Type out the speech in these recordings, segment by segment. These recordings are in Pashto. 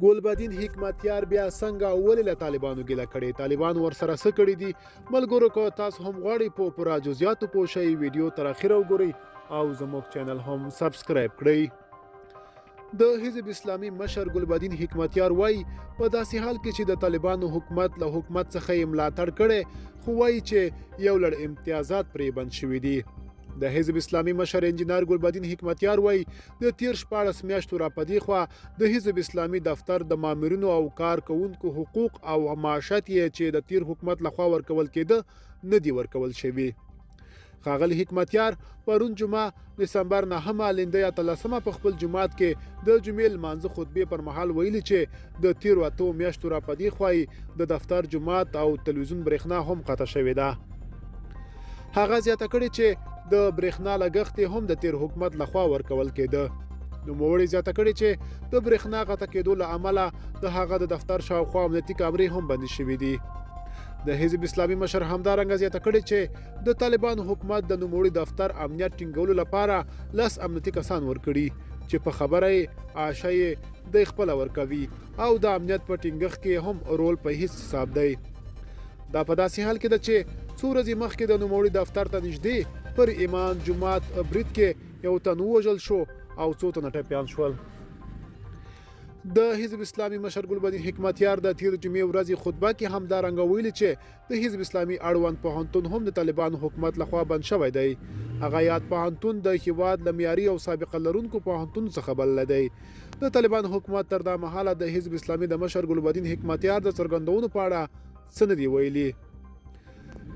ګلبدین حکمتیار بیا څنګه او ولې له طالبانو ګیله کړې، طالبان ورسره څه کړي دي؟ ملګرو که تاسو هم غواړئ په پوره جزئیاتو پوه شئ، ویډیو تر اخره وګورئ او زموږ چینل هم سبسکرایب کړئ. د حزب اسلامي مشر ګلبدین حکمتیار وایي په داسې حال کې چې د طالبانو حکومت له حکومت څخه یې ملاتړ کړی، خو وایي چې یو لړ امتیازات پرې بند شوي دي. د حزب اسلامي مشر انجینر ګلبدین حکمتیار وایي د تیر 16 میاشتو را پدې خوا د حزب اسلامي دفتر د مامورینو او کار کوونکو حقوق او معاشات یې چې د تیر حکومت لخوا ورکول کېده نه دي ورکول شوي. ښاغلي حکمتیار پرون جمعه دسمبر 9 لیندۍ 18 په خپل جومات کې د جمعې لمانځه خطبې پر مهال ویلي چې د تیرو 8 میاشتو را پدې خوا د دفتر، جومات او تلویزیون برېښنا هم قطع شوې ده. هغه زیاته کړې چې د برېښنا لګښت هم د تیر حکومت لخوا ورکول کېده. نوموړي زیاته کړې چې د برېښنا قطع کېدو له امله د هغه د دفتر شاوخوا امنیتي کامرې هم بندې شوې دي. د حزب اسلامي مشر همدارنګه زیاته کړې چې د طالبانو حکومت د نوموړي دفتر امنیت ټینګولو لپاره 10 امنیتي کسان ورکړي چې په خبره یې عاشه یې دی خپله ورکوي او د امنیت په ټینګښت کې هم رول په هیڅ حساب دی. دا په داسې حال کې ده چې څو ورځې مخکې د نوموړي دفتر ته نږدې پر ایمان جومات برید کې یو تن ووژل شو او څو تنه ټپیان شول. د حزب اسلامي مشر ګلبدین حکمتیار د تیر جمعې ورځې خطبه کې همدارنګه ویلي چې د حزب اسلامي اړوند پوهنتون هم د طالبانو حکومت لخوا بند شوی دی. هغه یاد پوهنتون د هیواد له معیاري او سابقه لرونکو پوهنتون څخه بللی دی. د طالبانو حکومت تر دا مهاله د حزب اسلامي د مشر ګلبدین حکمتیار د څرګندونو په اړه څه نه دي ویلي.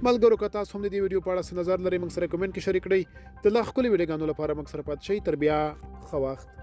ملګرو که تاسو هم د دې ویډیو په اړه څه نظر لرئ، موږ سره کومنټ کې شریک کړئ. د لا ښکلې ویډیوګانو لپاره موږ سره پاتې شئ. تر بیا ښه وخت.